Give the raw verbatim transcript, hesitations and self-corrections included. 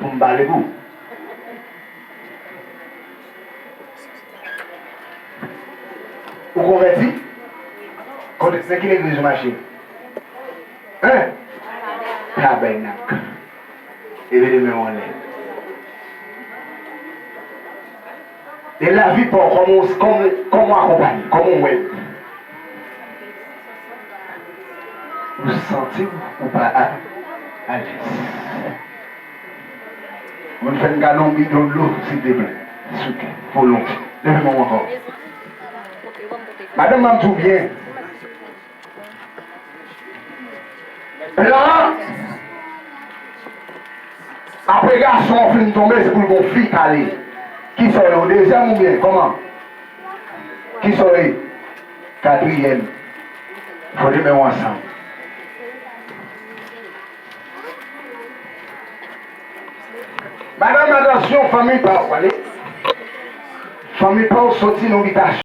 M pale pou ou. Ou konvèti? Kote, nan ki legliz ou mache? Hein? Tabènak. Leve de men w anlè. E lavi pa w, kòman w, kòman, kòman w akonpaye, kòman w wè l? Ou santi w ou pa a, alèz? Moun fè m gade yon bidon dlo, silteplè. Souple, volonte. Leve men w ankò. Madanm, m ap di w byen. Plan, apre gason an fin tonbe, se pou l gon fi k ale. Kisa w ye, w dezyèm oubyen kòman? Kisa w ye? Katriyèm. Frote men w ansanm. Madanm, atansyon, fanmi pa w, ale. Fanmi pa w soti nan bitasyon.